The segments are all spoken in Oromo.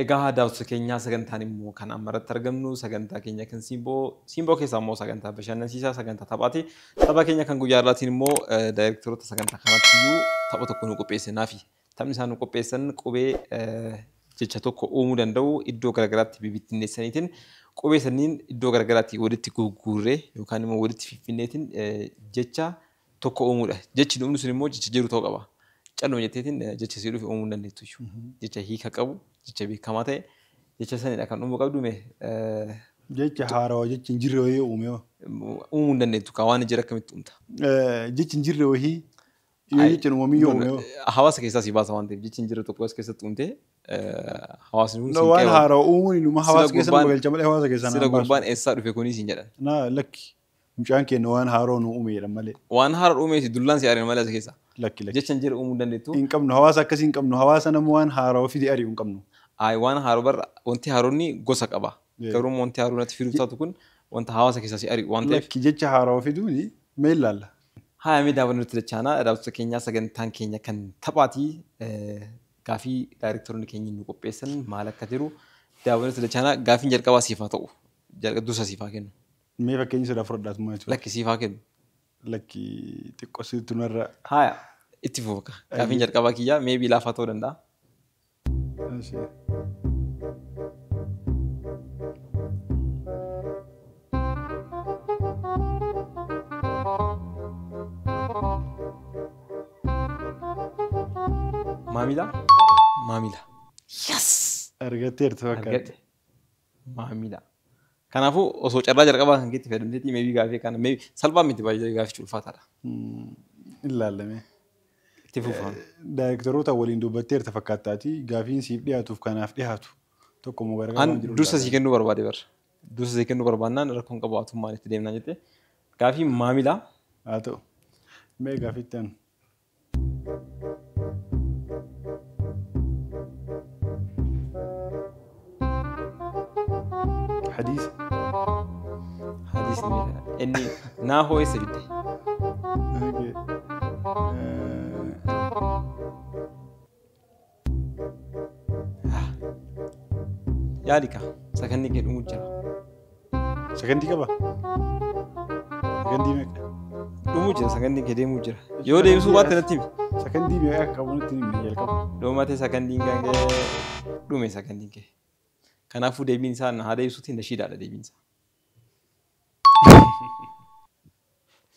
Egaa daawwattoota keenyaa sagantaan immoo kan amma irratti argamnu sagantaa keenya kan Simboo keessaa immoo sagantaa bashannansiisaa sagantaa taphaati. Tapha keenya kan guyyaa har'aatiin immoo daayireektaroota sagantaa kanaatti iyyuu tapha tokko nu qopheessanaafi. Taphni isaan nu qopheessan qubee jecha tokko uumuu danda'u iddoo garaagaraatti bibittinneessaniitiin qubee sanniin iddoo garaagaraatti walitti gurgurree yookaan immoo walitti fiffinneetiin jecha tokko uumuudha. Jechi uumnu sun immoo jecha jiru ta'uu qaba. Calluma jetteetiin jecha sii dhufe uumuu hin dandeettu. Jecha hiika qabu, jecha beekamaa ta'e, jecha sanidha kan uumuu qabdu mee Jecha haarawaa jechi hin jirre wayii uume hoo? Uumuu hin dandeettu kaa waan jira akkamitti uumta? Jechi hin jirre wayii yoo jecha uumamii yoo uume hoo? Hawaasa keessaa si baasa waan ta'eef jechi hin jirre tokko as keessatti uumtee hawaasni kun No, siin waan qe'ee haarawaa uumuun inuma hawaasa keessa nama gurbaan galcha malee hawaasa keessaa sila nama baasu. Gurbaan eessaa dhufe kunis hin jedhan. Na lakki mucaan keenya waan haarawaa nu uume jedhan malee. Waan haaraa uumeeti dullaan si ari'an malee as keessa. Lakki lakki. Jecha hin jirre uumuu hin dandeettu. Hin qabnu hawaasa akkasii hin qabnu hawaasa nama waan haarawaa fide ari'u hin qabnu. Ayi waan haaroo barra wanti haaroonni gosa qaba. Garuu wanti haaroo natti fiduuf taatu kun wanta hawaasa keessaa si ari'u waan ta'eef. Lakki jecha haarawaa fiduuni mee ilaalla. Haa mee daawwannutti dachaanaa daawwattoota keenyaa sagantaan keenya kan taphaatii gaafii daayireektaroonni keenya nu qopheessan maal akka jiru daawwannutti dachaanaa gaafiin jalqabaa siif haa ta'u dursa siif haa kennu. Mee fakkeenya sodaa fudhadhaatu maal jechuudha? Lakki siif haa kennu. Lakki xiqqoo sitti nurra. Haaya itti fufa gaafiin jalqabaa kiyyaa mee laafaa ta'uu danda'a. Maamila? Maamila. Yes! Argatteerta fakkaata. Argadhe. Maamila. Kanaafuu osoo carraa jalqabaa kan keetti fayyadamteetii meebii gaafii kana meebii salphaa miti baay'ee gaafichi ulfaataadha. Ilaalame. Itti fufa. Daayireektaroota waliin dubbatteerta fakkaattaati gaafiin siif dhiyaatuuf kanaaf dhiyaatu tokko moo gargar An waan jiru dursa sii kennuu barbaade bara. Dursa sii kennuu barbaannaan rakkoon qabu hatummaan itti deemnaan jette. Gaafii maamilaa. Haa ta'u. Mee gaafiitti aanu. Hadiisa. Hadiisni meeqa? Inni naa hoo eessa fidde? Okay. Yaadi kaa sakandii kee dhumuu jira. Sakandii qaba? Sakandii meeqa? Dhumuu jira sakandii kee deemuu jira. Yoo deebisuu baatte natti himi. Sakandii meeqa akka qabu natti himi jalqaba. Dhumate sakandiin kan kee dhume sakandiin kee. Kanaafuu deebiin isaa na haa deebisuuti nashiidaadha deebiin isaa.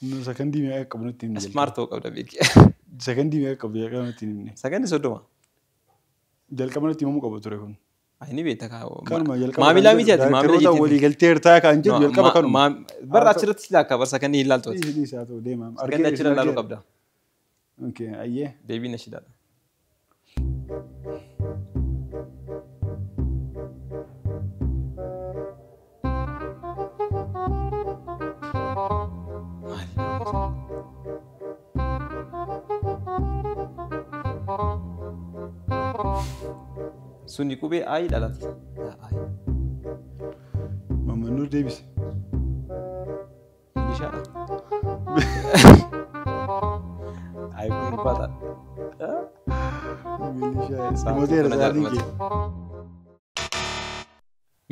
No, sakandii meeqa akka qabu natti himi jalqaba. Smart ta'uu qabda beeki. Sakandii meeqa qabu jalqaba natti himne. Sakandii 30. Jalqaba natti himamuu qabu ture kun. Ay ni beekta kaa. Kanuma jalqaba. Maamilaa miti ati maamila Daayireektaroota jettee. walii galteertaa kan jedhu jalqaba kanuma. Barra achirratti silaa akka bar sakandii hin ilaaltu ati. Dhiisi dhiisi haa ta'u deema. Sakandii achirra ilaaluu qabda. Okay, ayyee. Deebiin nashiidaadha. Maali? Suni qubee ayi dhalate. Ayi. Mamman Nur deebise. Milishaadha. Ayi kun ulfaataadha. Milishaa. Sa'aatii Dhimoteera kana sa'aatiin jaalladhu. kee.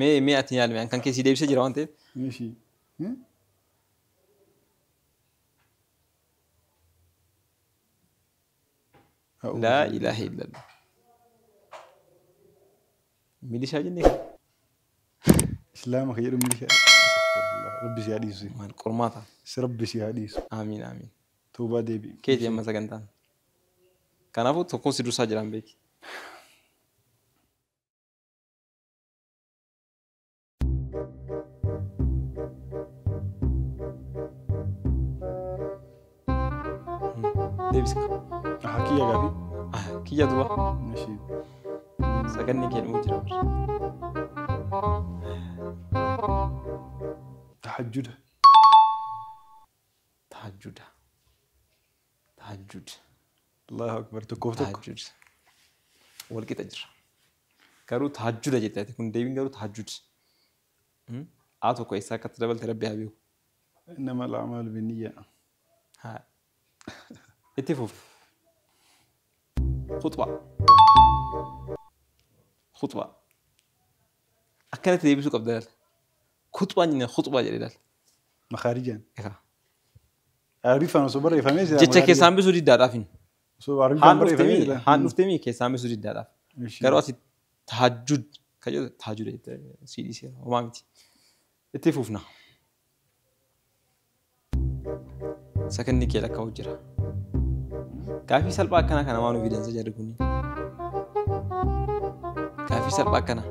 Mee mee ati yaali mee kan keessi deebisee jira waan ta'eef. Ishii. Laa ilaaha illallah. Milishaa jennee kan Islaama kan jedhu milishaa. Rabbi si haa dhiisu. maal qormaata. Rabbi si haa dhiisu. Amiin amiin. Toobaa deebi'i. Keeti amma sagantaan. Kanaafuu tokkoon si dursaa jiraan beeki. Deebisa. Haa kiyya gaafii. Kiyya duba. Ishii. Saganni kee dhumuu jira. Tahajjuda. Tahajjuda. Tahajjud. Allahu akbar tokkoof tokko. Tahajjud. Wal qixa jira. Garuu tahajjuda jette ati kun deebiin garuu tahajjud. A tokko eessaa akkatti dabalte rabbi haa beeku. Innama al-a'maalu binniyyaa. Haa. Itti fufi. Khuxbaa. Khuxbaa. Akkanatti deebisuu qabda laal. Khuxbaa jennaan khuxbaa jedhee laal. Makaarijaan. Egaa. Arabiffaan osoo barreeffamee jira. Jecha keessaa hambisuu diddaadhaaf hin. Osoo arabiffaan barreeffamee jira. Haan dhufteemi keessaa hambisuu diddaadhaaf. Garuu ati tahajjud kan jedhu tahajjud jettee sii dhiisee homaa miti. Itti fufna. Sakanni kee lakkaa'u jira. Gaaffii salphaa akkanaa kana maa nu fidansa jarri kunniin. Gaaffii salphaa akkana.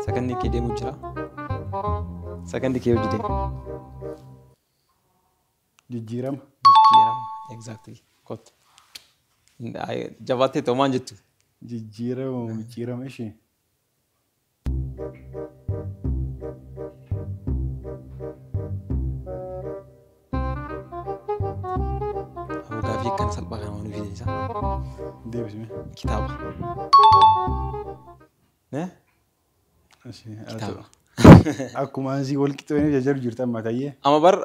Sakanni kee deemu jira. Sakanni kee hojii deema. Jijjiirama. Jijjiirama. Exactly. Kottu. Jabaattee ta'u maan jettu? Jijjiirama micciirama ishee. Aboo gaaffii akkana salphaa kana maa nu fidansa? Deebisime. Kitaaba. Kitaaba. Akkuma ansii wal qixxoonee jajjaru jirta amma tayyee. Amma bar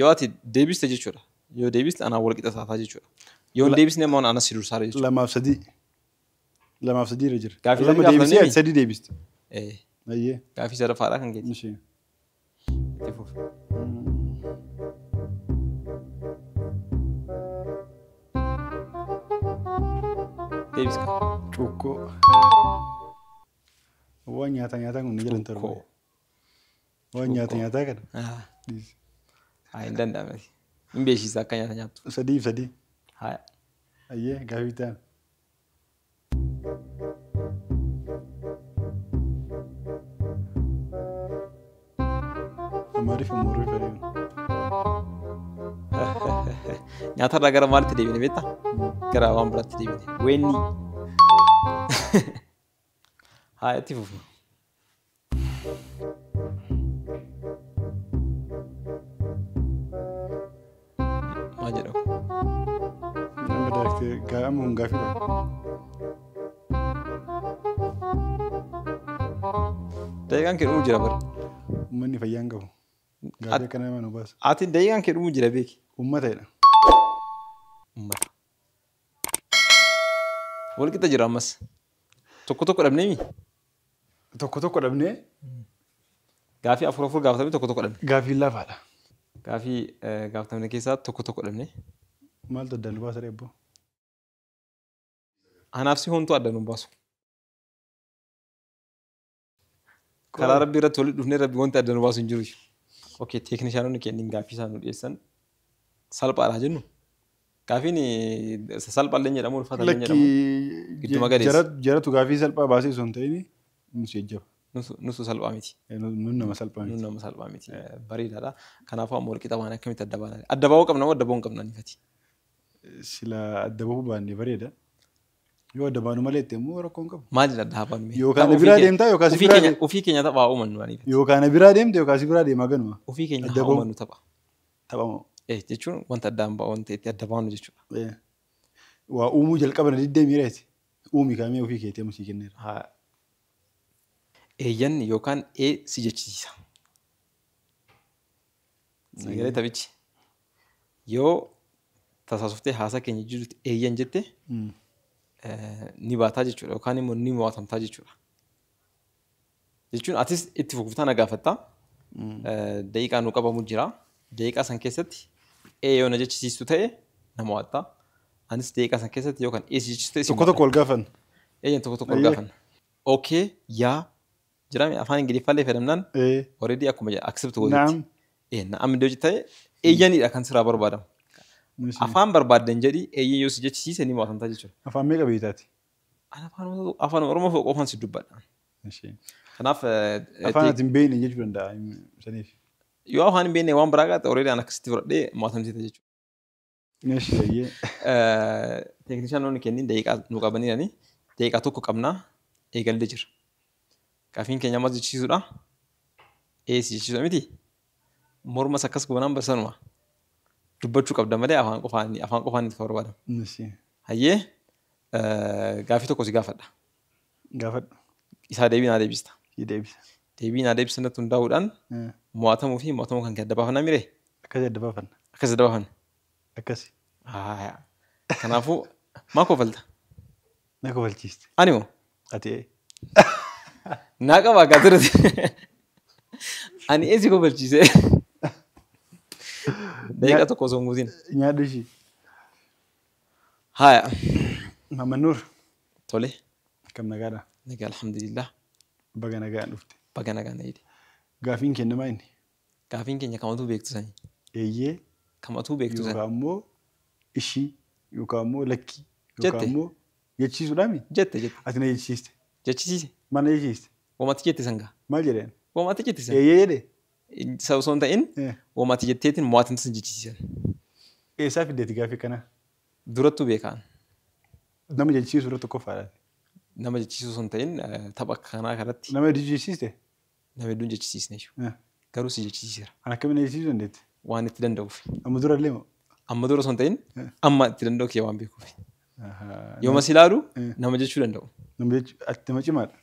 yoo ati deebiste jechuudha. Yoo deebiste anaan wal qixa taataa jechuudha. Yoo hin deebisne immoo anas si dursaara jechuudha. 2-3. 2-3 irra jira. Gaaffii 2 sadii deebisee gaafatanii? ati 3 deebiste. Ayyee. Gaaffii sadaffaadha kan keeti. Ishee. Itti fufi. Deebis kaa. Cuukkoo. Waan nyaata nyaataa kun ni jalan tarbu. Cuukkoo. Waan nyaata nyaataa kana. Haa hin danda'amne. Hin beeksisa akka nyaata nyaattu. 3-3. Haa. Ayyee gaaffii ta'an. Amaariif immoo Oromoo fayyadamu. Nyaatarraa gara maalitti deebine beektaa? Gara waan biraatti deebine. Weenni. Haa itti fufna. Maal jedhamu? Nama daaktee gaa'ama kun gaaffii dha. Daqiiqaan kee dhumuu jira bara. Uummanni fayyaa hin qabu. Gaaffii akkana nama nu baasa. Ati daqiiqaan kee dhumuu jira beeki. Uummata jedha. Uummata. Wal qixa jira ammas. Tokko tokko dhabneemi? Tokko tokko dhabnee. Gaaffii 4 gaafatamne tokko tokko dhabne. Gaaffii lafaadha. Gaaffii gaafatamne keessaa tokko tokko dhabne. Maaltu addaan nu baasa reebbo? Anaaf si homtuu addaan nu baasu. Karaa rabbii irratti walitti dhufnee rabbi wanti addaan nu baasu hin jiru. Okay, teeknishaanonni kennin gaaffii isaan nu dhiyeessan salphaadha jennu. Gaaffiin salphaallee jedhamu ulfaataallee jedhamu. Gidduma galeessa. Jaratu gaaffii salphaa baasee osoo hin ta'in nusu jajjaba. Nusu salphaa miti. Nun nama salphaa miti. Nun nama salphaa miti. Bareedaadha. Kanaafuu amma wal qixa waan akkamitti adda baana? Adda baa'uu qabna moo adda ba'uu hin qabna anifati? Sila adda bahuu baanne bareeda. Yoo adda baanu malee itti immoo rakkoo hin qabu. Maal jedha adda baanu? Yookaan biraa deemtaa yookaan si biraa deemta. Ofii keenya taphaa uumannu anifati. Yookaan biraa deemte yookaan si biraa deemaa ganuma. Ofii keenya haa uumannu tapha. Taphamoo. Jechuun wanta addaan ba'a wanta itti adda baanu jechuudha. Waa uumuu jalqaba na diddee miireeti. Uumi kaamee ofii keetii amma sii kenneera. Eeyyan yookaan ee si jechisiisa. Sagalee taphichi. Yoo tasaasuftee haasaa keenya jirutti eeyyan jette ni baataa jechuudha yookaan immoo ni mo'atamtaa jechuudha. Jechuun atis itti fuftaa na gaafattaa. Daqiiqaa nu qabamu jira. Daqiiqaa san keessatti ee yoo na jechisiistu ta'e na mo'atta. Anis daqiiqaa san keessatti yookaan ee si jechisiistu ta'e si Tokko tokko wal gaafanna. Eeyyan tokko tokko wal gaafanna. Okay yaa jiraame afaan Ingiliffaallee fayyadamnaan already akkuma accept gootetti. Na'am iddoo ta'e eeyyanidha kan sirraa barbaadamu. Afaan barbaaddan jedhi eeyyan yoo si jechisiise ni mo'atamtaa jechuudha. Afaan meeqa beektaati? Afaan Oromoo qofaan si dubbadha. Kanaaf Afaan ati hin beekne jechuu danda'a saniif. Yoo afaan hin beekne waan biraa qaate already an akkasitti fudhadhee mo'atamsiita jechuudha. Teeknishaanonni kennin daqiiqaa nu qabaniirani daqiiqaa tokko qabnaa eegallee jira. Gaaffiin keenya ammas jechisiisuudha. Ee si jechisiisuudha miti. Mormas akkas goonaan barsanuma. Dubbachuu qabda malee afaan qofaan itti barbaadamu. Hayyee gaaffii tokko si gaafadha. Gaafadhu. Isaa deebii naa deebista. Si deebisa. Deebii naa deebisa irratti hundaa'uudhaan mo'atamuu fi mo'atamuu kan kee adda baafannaa miree? Akkasi adda baafanna. Akkasi adda baafanna. Akkasi. Kanaafuu maa kofalta? Na kofalchiiste. Ani moo? Ati Naa qabaa gaa turte. Ani eessi kofalchiise? Daqiiqaa tokko osoo hin guutin. Nyaadhu ishii. Haaya. Maamman Nuur. Tole. Akkam nagaadha? Nagaa alhamdulillah. Baga nagaan dhufte. Baga nagaan na jedhe. Gaafiin kennamaa inni. Gaafiin keenya kamatuu beektu sanii. Eeyyee. Kamatuu beektu sanii. Yookaan immoo ishii yookaan immoo lakkii yookaan Jette. immoo jechiisuudhaami. Jette jette. Ati na jechisiiste. Jechisiise. Maal na jechisiiste? Wamatti jette sangaa. Maal jedheen? Wamatti jette san. Eeyyee jedhe. Isa osoo hin ta'in wamatti jetteetiin mo'atiin sun jechisiisan. Eessaa fiddeeti gaafii kana? Durattuu beekaan. Nama jechisiisuu irratti tokkoffaadha. Nama jechisiisuu osoo hin ta'in tapha kanaa kanatti Nama hedduu jechisiiste? Nama hedduun jechisiisne jechuudha. Garuu si jechisiiseera. Ani akkamiin na jechisiisuu dandeette? Waan itti danda'uuf. Amma dura illee moo? Amma dura osoo hin ta'in amma itti danda'u kee waan beekuuf. Yooma si ilaalu nama jechuu danda'u. Nama jechuu ati nama cimaadha.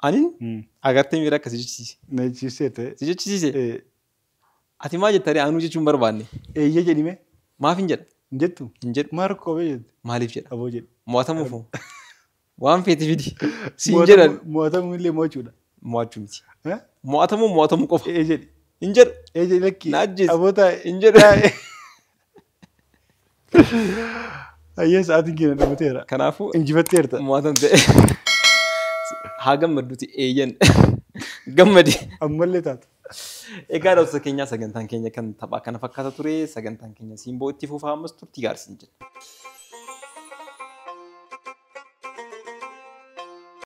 Anin agartee miira akkasii jechisiise. Na jechisiiste. Si jechisiise. Ati maal jettaree anuu jechuu hin barbaanne. Eeyyee jedhime. Maaf hin jedha? Hin jettu? Hin jedhu. Maal rakkoo qabee jette? Maaliif jedha? Aboo jedhe. Mo'atamuuf moo? Waan feete fidi. Siin jedhan. Mo'atamuu illee mo'achuudha. Mo'achuu miti. Mo'atamuu mo'atamuu qofa. Ee jedhi. Hin jedhu. Ee jedhi lakkii. Na ajjeesi. Aboo taa'e. Hin jedhu. Ayyee sa'aatiin keenya dhumateera. Kanaafuu Injifatteerta. mo'atamte. Haa gammadduuti eeyyan. Gammadi. Ammallee taatu. Egaa daawwattoota keenyaa sagantaan keenya kan taphaa kana fakkaata ture. Sagantaan keenya simboo itti fufaa ammas turtii gaarii siin jenna.